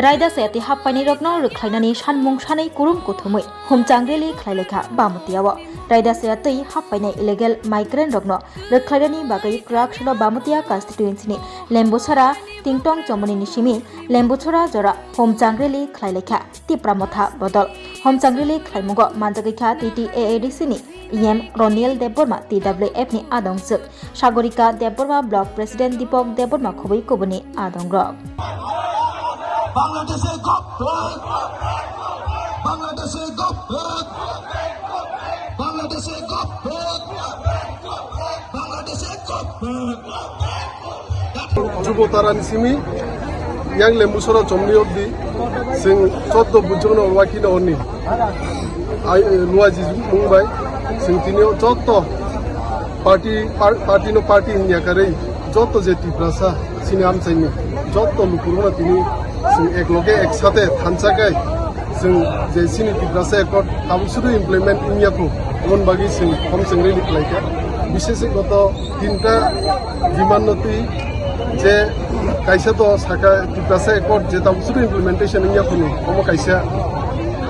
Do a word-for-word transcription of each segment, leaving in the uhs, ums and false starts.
Raida Sayatwi happainairokno rwkhlainani sanmung sanwi kurum kuthumwi humchang rally khlailaikha Bamutiao. Raida Sayatwi happainai illegal migrant rokno rwkhlainani bagwi kwrak salo Bamutia constituency ni Lembusora Tingtong Chomoni ni simi Lembusora jora humchang rally khlailaikha Tipra Motha bodol. Humchang rally khlaimungo manjagwikha T T A A D C ni E M Roniel Debbarma, T W F ni adong swk Sagorika Debbarma, Block President Dipok Debbarma khobwi kubuni adongrok. Bangladesh-e gop, Bangladesh-e gop, Bangladesh-e gop, Bangladesh-e gop. Jubo tarani simi yang Lembusora chomni obdi sing choddo bujung no waki no oni. Ai, eh, Luaji Mumbai, sing tini o joto party, par-, party no party hinya karwi, joto je Tiprasa, sini amchaini, joto lukuruna tini sing ek loge ek sate thansa kai, sing je sini Tiprasa Accord tabuk sudu implement wngya phu, oboni bagwi sing khom sing rally khlaikha. Bishesh goto tinta demand no twi je kaisa to saka Tiprasa Accord je tabuk sudu implementation wngya phano omo kaisa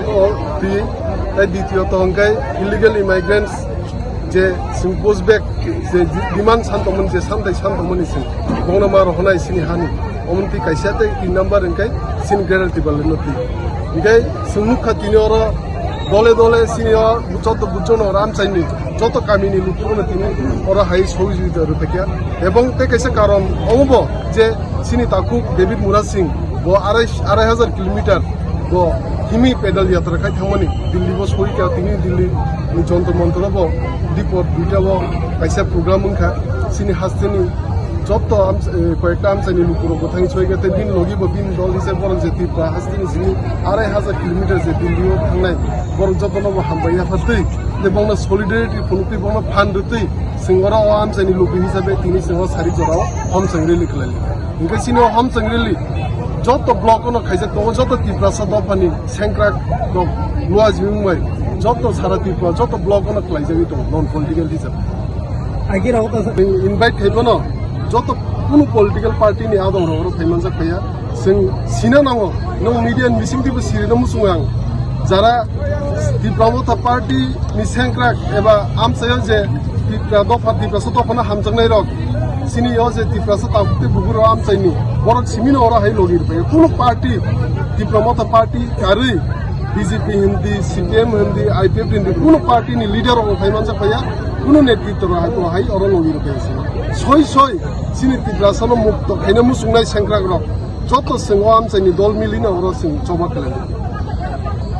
o twi, tai ditiyot hwnkhe illegal immigrants je sing push back je demand san tongmani je santai san tongmani sing bongno ma rohonai sini hani omo twi kaisa tei tin number hwnkhe sini Greater Tipraland no twi. Hwnkhe sing nukha tini oro dole dole sini o joto bujono ramchaini joto kamini lukurokno tini oro hai sohojogita rwphaikha. Ebong tei kaisa karon omo bo je sini takhuk David Murad Singh bo arai, arai hajar kilometer bo himwi pedal yatra khai thangmani Delhi bo sohikha, tini Delhi ni Jantar Mantar bo dipor duita bo kaisa program wngkha. Sini hasteni joto am-, eh, koyekta amchaini lukurok bo thangwi sohikha tei bini logi bo bini dol hisab borok je Tripura hasteni sini arai hajar kilometer je Delhi o thangnai borok jotono bo hambai yaphartwi tei bongno solidarity phunukwi bongno phan rwtwi sing oro o amchaini luku hisabe tini sing o sari jorao homsang rally khlaili. Hwnkhe sini o homsang rally joto block ono khaijak tongo, joto Tiprasa dophani sengkrak rok Luaji Mumbai joto sara Tripura joto block ono khlaijagwi tongo non political hisabe. Agi rok ta sa- Invite khai phano joto kunu political party ni adong rok oro phai manjak phaiya. Sing sina nango, nong media ni bising tibo siri no muchung ang. Jara Tipra Motha party ni sengkrak eba amchayo je Tipra dopha, Tiprasa dophano hamjaknai rok, sini yo je Tiprasa takhuk tei bukur rok amchaini borok simi no oro hai logi rwphai. Kunu party, Tipra Motha party karwi B J P hindi, C P M hindi, I P F hindi, kunu party ni leader rok phai manjak phaiya, kunu netritwa rok hai, hai oro logi rwphai sini. Soi soi sini Tiprasa no mukto khaina muchungnai sengkrak rok. Joto sing o amchaini dol milino oro sing choba khlai.